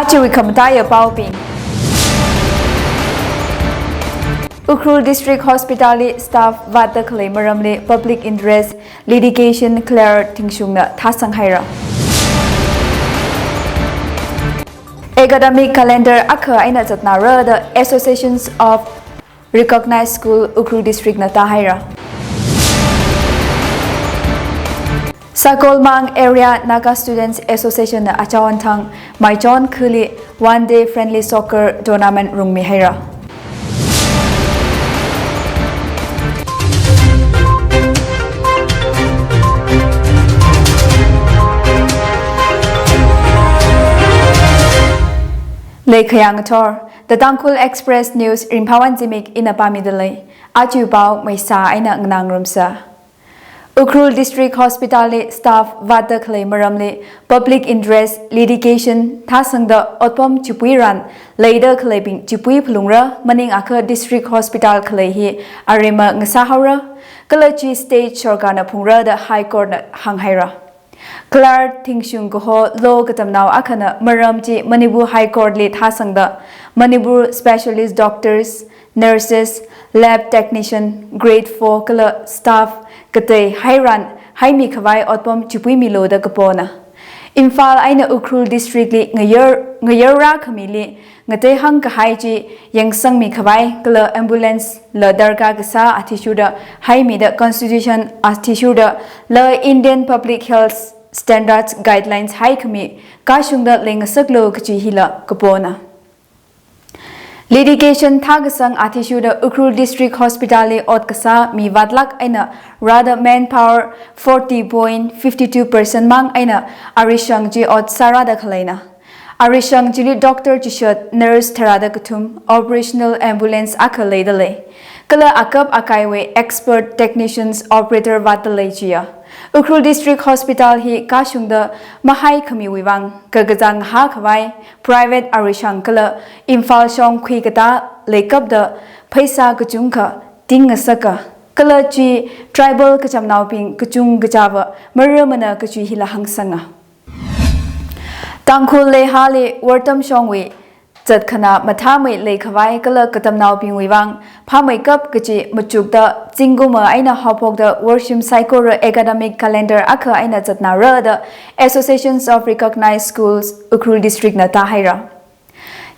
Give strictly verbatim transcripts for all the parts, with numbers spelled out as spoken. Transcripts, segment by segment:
Ajawui khamataiya paobing. Ukhrul District Hospital li staff vātda khalei maramli public interest litigation Clerk Thingshungna thāsang haira. Academic calendar akha eina zatnara da Associations of Recognized School Ukhrul District na tāhaira. Sakolmang Area Naga Students Association na achawan thang Maichon khuli one day friendly soccer tournament rungmi haira. Leikhayang thor, The Tangkhul Express News, Ringphawon Zimik ina pāmida lei. Aja pao maisā eina nganāngarumsa. Ukhrul District Hospital li staff vātda khalei maramli public interest litigation thāsangda otpam chipui ran leida khaleibing chipui phalungra, maningakha District Hospital khalei hi aremma ngasā haora, kala chi state sorkarna phungra da High Court na hānghaira. Clerk Thingshung kaho law katamnao akhana maram chi Manipur High Court li thāsangda Manipur specialist doctors, nurses, lab technician, grade four kala staff katei hairan haimi khavai otpam chipuimilu da kapona. Imphal eina Ukhrul District li ngayar, ngayar rākhamili ngateihang kahai chi yangsangmi khavai kala ambulance la darkar kasā athishurda haimida constitution athishurda la Indian Public Health Standards Guidelines haikhami kashungda leingasaklu kachi hila kapona. Litigation thākasang athishurda Ukhrul District Hospital li ot kasā mi vātlāk eina rāda manpower forty point fifty two percent mang eina arishang chi ot sārāda khaleina. Arishang chili doctor chishat, nurse tharāda kathum, operational ambulance akha leida lei. Kala akap akaiwui expert technicians operator vātda lei chiya. Ukhrul District Hospital hi kashungda mahaikhamiwui vang kakazang hākhavai private arishang kala Imphal shong khuikatā leikapda pheisā kachungkha tingngasaka. Kala chi tribal kachamnaobing kachung kachāva maramana kachi hila hāngsanga. Tangkhul Leihali Wortam shongwui zatkhanā mathāmei leikhavai kala katamnaobingwui vang phāmeikap kachi machukda zingkumva eina haophokda worshim saikora academic calendar akha eina zatnara da Associations of Recognized Schools Ukhrul District na tāhaira.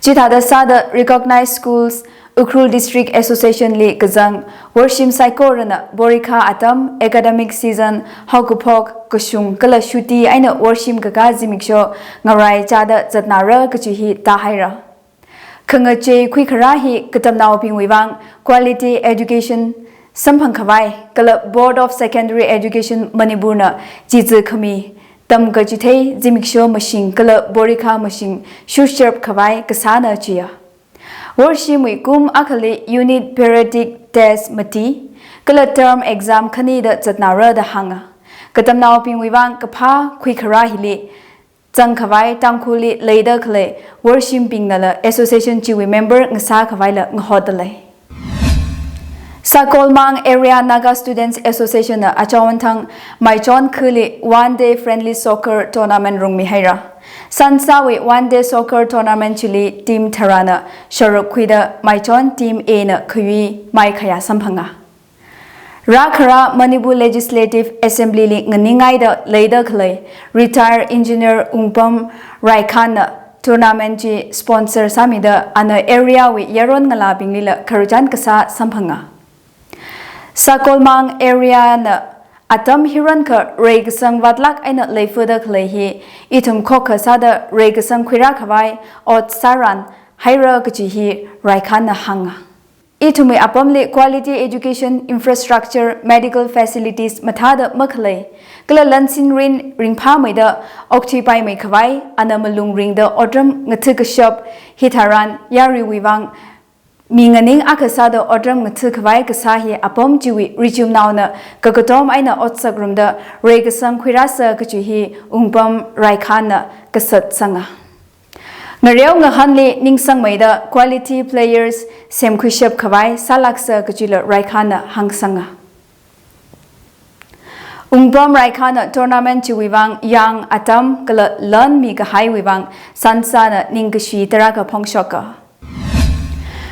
Chithāda sāda Recognized Schools Ukhrul District Association li kazang worshim saikorana porikha atam, academic season haokaphok, kashung kala shuti eina worshim kakā zimiksho ngarai chāda zatnara kachi hi tāhaira. Khangachei khuikharā hi katamnaobingwui vang quality education samphang khavai kala Board of Secondary Education Manipur na chizi khami tamkachithei zimiksho mashing kala porikha mashing shushap khavai kasāna chiya. Worshimwui kum akhali unit periodic test mati kala term exam khanida zatnara da hānga. Katamnaobingwui vang kaphā khuikharā hili zangkhavai Tangkhulli leida khalei worshimbingnala association chiwui member ngasā khavaila ngahotda lei. Sakolmang Area Naga Students Association na achawan thang Maichon khuli one day friendly soccer tournament rungmi haira. Sansawui one day soccer tournament chili team tharāna sharuk khuida Maichon team A na khayui maikhayā samphanga. Rākhara Manipur Legislative Assembly li nganingaida leida khalei retired engineer Ungpam Raikhan na tournament chi sponsor sāmida ana area wui yaron ngalābinglila khararchan kasā samphanga. Sakolmang area na atam hirankha reikasang vātlāk eina leifada khalei hi ithum khokkha sāda reikasang khuirā khavai ot sāran haira kachi hi Raikhan na hānga. Ithumwui apamli quality education, infrastructure, medical facilities mathāda makhalei kala lansin rin ringphāmeida okthuipaimei khavai ana malung ringda otram ngatha kashap, hitharan yaruiwui vang mi nganing akha sāda otram ngatha khavai kasā hi apam chiwui richumnaona kakatom eina otsak rumda reikasang khuirāsa kachi hi Ungpam Raikhan na kasat sanga. Ngareo ngahānli ningsangmeida quality players semkhuishap khavai sālāksa kachila Raikhan na hāngsanga. Wungpam Raikhana tournament chiwui vang yang atam kala lan mikahaiwui vang sansana ningkashi tarākha phongshoka.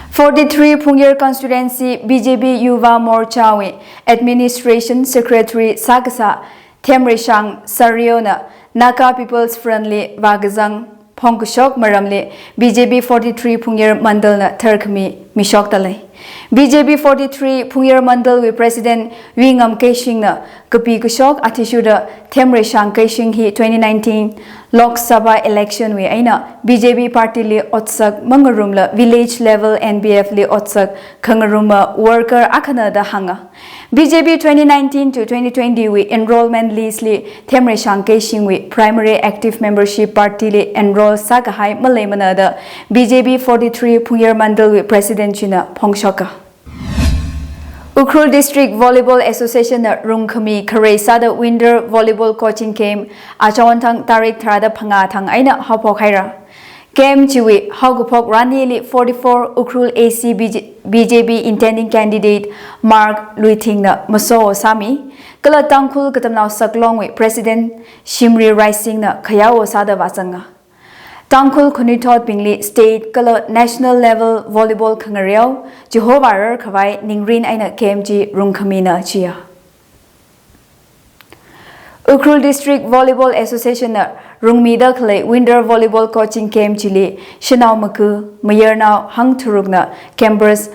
Forty-three Phungyar Constituency B J P Yuva Morcha wui Administration Secretary sākasā Themreishang Sareona Naga People's Front li vākazang phongkashok maramli B J P forty-three Phungyar Mandal na tharkhami mishokta lei. B J P forty-three Phungyar Mandal wui President Vingam Keishingna kapi kashok athishurda Themreishang Keishing hi twenty nineteen Lok Sabha election wui eina B J P party li otsak mangarumla village level N P F li otsak khangaruma worker akhana da hānga. B J P twenty nineteen to twenty twenty wui enrollment list li Themreishang Keishing wui primary active membership party li enroll sākahai maleimana da B J P forty-three Phungyar Mandal wui President china phongshoka. Ukhrul District Volleyball Association na rungkhami kharei sāda Winter Volleyball Coaching Camp achonthang tarik tharāda phangā thang eina haophok haira. Camp chiwui haokaphok ranili forty-four Ukhrul A C B J, B J P intending candidate Mark Luithingna maso sāmi, kala Tangkhul Katamnao Saklong wui President Shimri Raisingna khayao sāda vāzanga. Tangkhul khanuithotbingli state kala national level volleyball khangareo chihovā rarkhavai ningrin eina camp chi rungkhamina chiya. Ukhrul District Volleyball Association na rungmida khalei Winter Volleyball Coaching Camp chili shanao maku mayarnao hangtharukna campers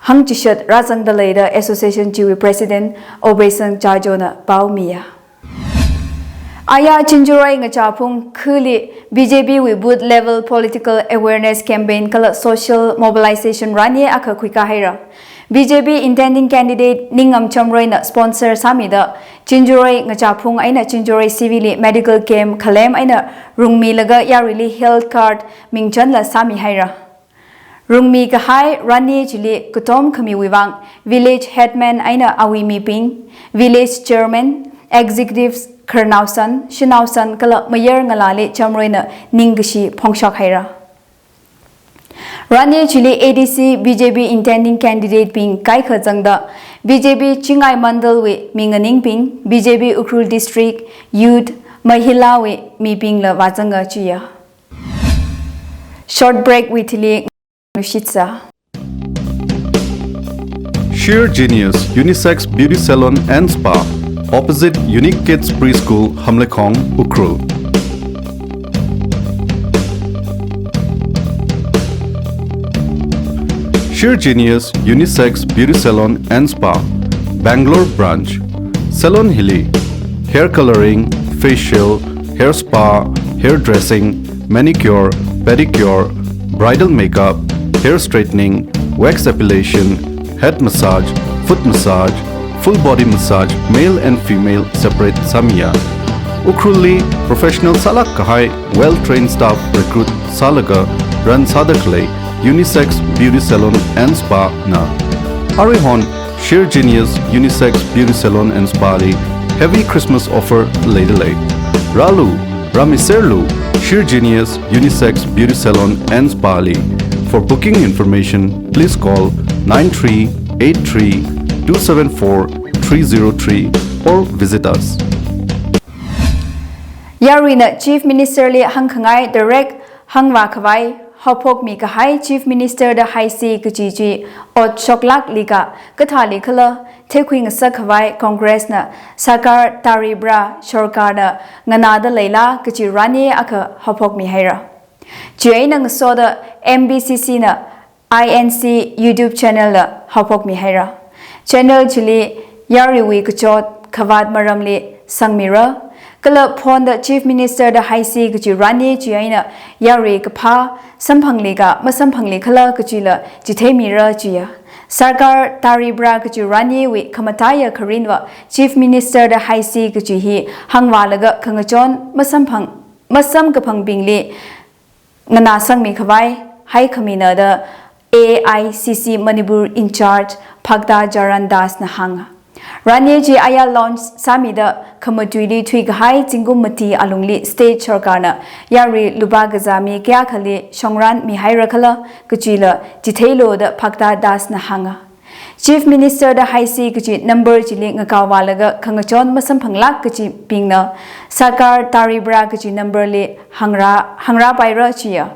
hangchishat rāzangda lei da association chiwui President Obeisang Chajona pao miya. Aya Chinjuroi Ngachāphung khuli B J P wui booth level political awareness campaign kala social mobilization rani akha khuika haira. B J P intending candidate Ningam Chamroina sponsor sāmida Chinjuroi Ngachāphung eina Chinjuroi C V li medical camp khalem eina rungmilaga yaruili health card mingchanla sāmi haira. Rungmi kahai rani chili katom khamiwui vang village headman eina awui mibing, village chairman, executives, khararnaosan, shanaosan kala mayar ngalāli Chamroina ningkashi phongshok haira. Rani chili A D C B J P intending candidate bing kaikha zangda B J P Chingai Mandal wui minganingbing, B J P Ukhrul District Youth, Mahila wui mibingla vāzanga chiya. Short break wui thili nushitsa. Sheer Genius Unisex Beauty Salon and Spa, opposite Unique Kids Preschool, Hamlekhong, Ukhrul. Sheer Genius Unisex Beauty Salon and Spa, Bangalore Branch. Salon hili hair colouring, facial, hair spa, hair dressing, manicure, pedicure, bridal makeup, hair straightening, wax epilation, head massage, foot massage, full body massage, male and female separate sāmiya. Ukhrulli professional sālāk kahai well trained staff recruit sālaga run sāda khalei Unisex Beauty Salon and Spa na. Aruihon Sheer Genius Unisex Beauty Salon and Spa li heavy Christmas offer leida lei. Rālu, rāmiserlu, Sheer Genius Unisex Beauty Salon and Spa li. For booking information, please call nine three eight three two seven four three zero three or visit us. Yaruina Chief Minister li hāngkhangai direct hāngvā khavai haophokmi kahai Chief Minister da haisi kachi chi ot shoklāk lika kathāli khala theikhui ngasak khavai Congress na Sarkar Taribra, Sorkar na nganāda leila kachi rani akha haophokmi haira. Chieina ngasoda M B C C na I N C YouTube channel la haophokmi haira. Channel chili yaruiwui kachot khavāt maramli sangmira. Kala phonda Chief Minister da haisi kachi rani chieina yarui kaphā samphangli ka masamphangli khala kachila chitheimira chiya. Sarkar Taribra kachi raniwui khamataiya kharinva Chief Minister da haisi kachi hi hāngvālaga khangachon masamphang masamkaphangbingli nganāsangmi khavai haikhamina da A I C C Manipur in charge Phakta Charan Das na hānga. Rani chi aya launch sāmida khamatuili thuikahai zingkum mati alungli state sorkar na yarui lupā kazā mi kayākhali shongran mihaira khala kachila chitheilu da Phakta Das na hānga. Chief Minister da haisi kachi number chili ngakaovālaga khangachon masamphanglāk kachibingna Sarkar taribra kachi number li hangra, hangrapaira chiya.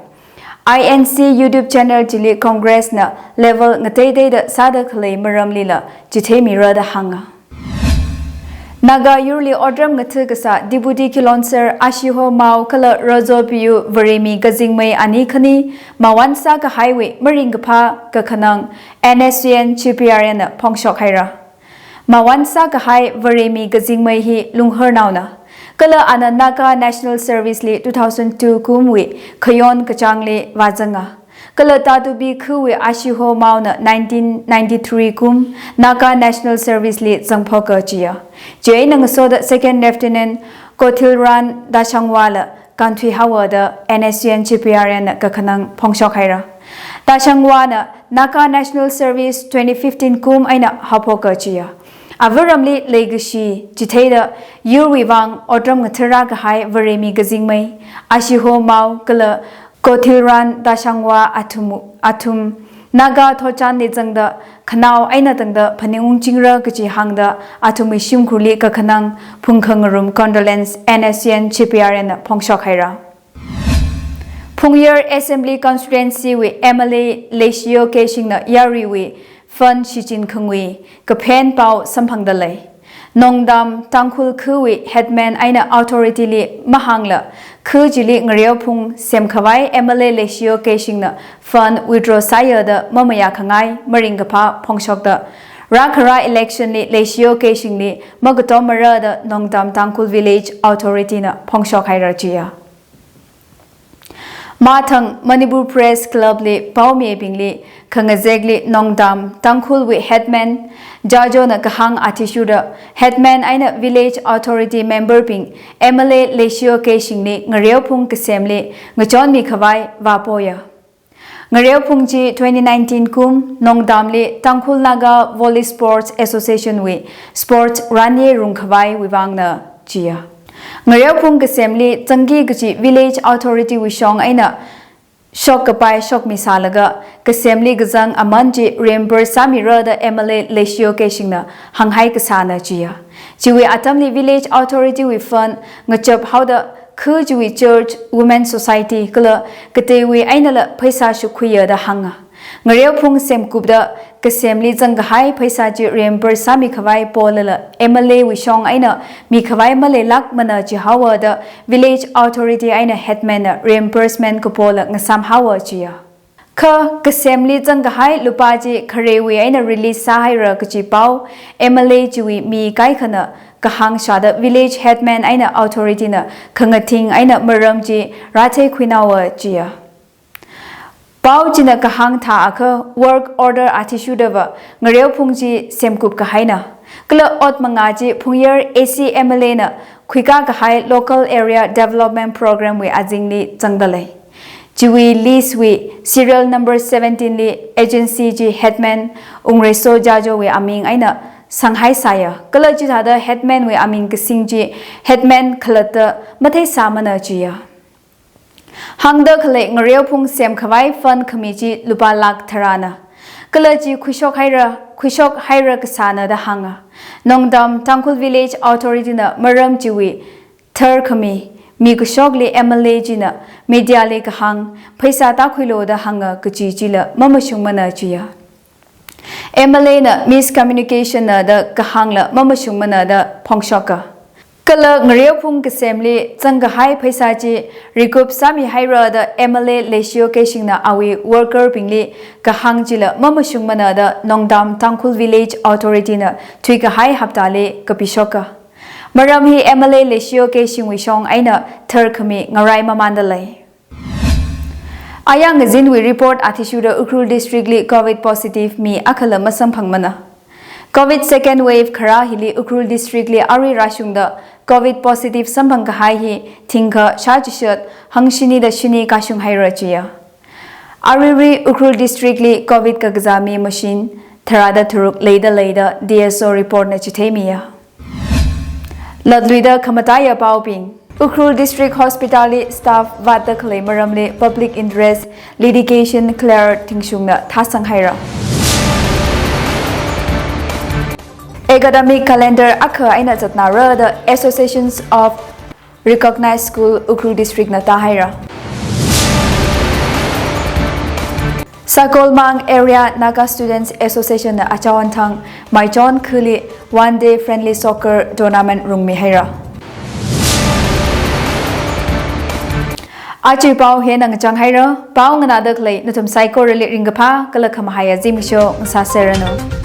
I N C YouTube channel chili Congress na level ngateiteida sāda khalei maramlila chitheimira da hānga. Naga yurli otram ngatha kasā Deputy Kilonser Ashiho Mao kala Rozo Piyu Varemi Kazingmei ani khani mawon sākahaiwui maringkaphā kakhanang N S C N G P R N na phongshok haira. Mawon sākahai Varemi Kazingmei hi Lungharnaona. Kala ana Naga National Service li two thousand two kumwui khayon kachāngli vāzanga. Kala Tatubi khawui Ashiho Maona nineteen ninety-three kum Naga National Service li zangphoka chiya. Chieina ngasoda Second Lieutenant Kothilran Dashangwala kanthui haowa da N S C N G P R N na kakhanang phongshok haira. Dashangwana Naga National Service twenty fifteen kum eina haophoka chiya. Avaramli leikashi chitheida yurwui vang otram ngathara kahai Varemi Kazingmei, Ashiho Mao kala Kothilran Dashangwa athum, athum Naga thotchanli zangda khanao eina tangda phaning ungchingra kachi hāngda athumwui shimkhurli kakhanang phungkhangarum condolence N S C N G P R N na phongshok haira. Phungyar Assembly Constituency wui M L A Leishiyo Keishingna yaruiwui fund shichin khangui kaphen pao samphangda lei. Nongdam Tangkhul khawui headman eina authority li mahāngla, kha chili ngareophung semkhavai M L A Leishiyo Keishingna fund withdraw sāya da mamayā khangai maringkaphā phongshokda, rākhara election li Leishiyo Keishingli makatomara da Nongdam Tangkhul Village Authority na phongshok haira chiya. Mathang Manipur Press Club li paomibingli khangazekli Nongdam Tangkhulwui headman Jajona kahāng athishurda headman eina village authority member bing M L A Leishiyo Keishingli ngareophung kasemli ngachonmi khavai vāpoya. Ngareophung chi twenty nineteen kum Nongdamli Tangkhul Naga Volley Sports Association wui sports ranye rungkhavaiwui vangna chiya. Ngareophung kasemli zangki kachi village authority wui shong eina shokkapai shokmi sālaga kasemli kazang aman chi reimburse sāmira da M L A Leishiyo Keishingna hānghai kasāna chiya. Chiwui atamli village authority wui fund ngachap haoda kha chiwui church, women society kala kateiwui einala pheisā shukhuiya da hānga. Ngareophung semkupda kasemli zangkahai pheisā chi reimburse sāmi khavai polala M L A wui shong eina mikhavai maleilākmana chihaowa da village authority eina headman na reimbursement kapola ngasām haowa chiya. Kha kasemli zangkahai lupā chi kharewui eina release sāhaira kachi pao M L A chiwui mi kaikhana kahāng shāda village headman eina authority na khangathing eina maram chi rātheikhuinaowa chiya. Pao china kahāng thākha work order athishurdava ngareophung chi semkup kahaina. Kala ot mangā chi Phungyar A C M L A na khuikā kahai Local Area Development Program wui azingli zangda lei. Chiwui list wui serial number seventeen li agency chi headman Ungreso Jajowui aming eina sanghaisāya. Kala chithāda headman wui aming kasing chi headman khalatta matheisāmana chiya. Hāngda khalei ngareophung semkhavai fund khami chi lupā lakh tharāna. Kala chi khuishok haira, khuishok haira kasāna da hānga. Nongdam Tangkhul Village Authority na maram chiwui tharkhami mi kashokli M L A china media li kahāng pheisā tākhuilu da hānga kachi chila mamashungmana chiya. M L A na miscommunication na da kahāngla mamashungmana da phongshoka. Kala ngareophung kasemli zangkahai pheisā chi recoup sāmihaira da M L A Leishiyo Keishingna awui worker bingli kahāng chila mamashungmana da Nongdam Tangkhul Village Authority na thuikahai haptali kapishoka. Maram hi M L A Leishiyo Keishingwui shong eina tharkhami ngarai mamanda lei. Ayang ngazinwui report athishurda Ukhrul District li covid positive mi akhala masamphangmana. Covid second wave kharā hili Ukhrul District li arui rāshungda covid positive samphang kahai hi thingkha shāchishat hangshini da shini kashung haira chiya. Aruirui Ukhrul District li covid kakazā mi mashin tharāda tharuk leida lei da D S O report na chitheimiya. Latluida khamataiya paobing. Ukhrul District Hospital li staff vātda khalei maramli public interest litigation clerk thingshungna thāsang haira. Academic calendar akha eina zatnara da Associations of Recognized School Ukhrul District na tāhaira. Sakolmang Area Naga Students Association na Achawanthang Maichon khali one day friendly soccer tournament rungmihaira. Aja pao hina ngachang haira, pao nganāda khalei nathum saikorali ringkaphā kala khamahai azimiksho ngasāserranu.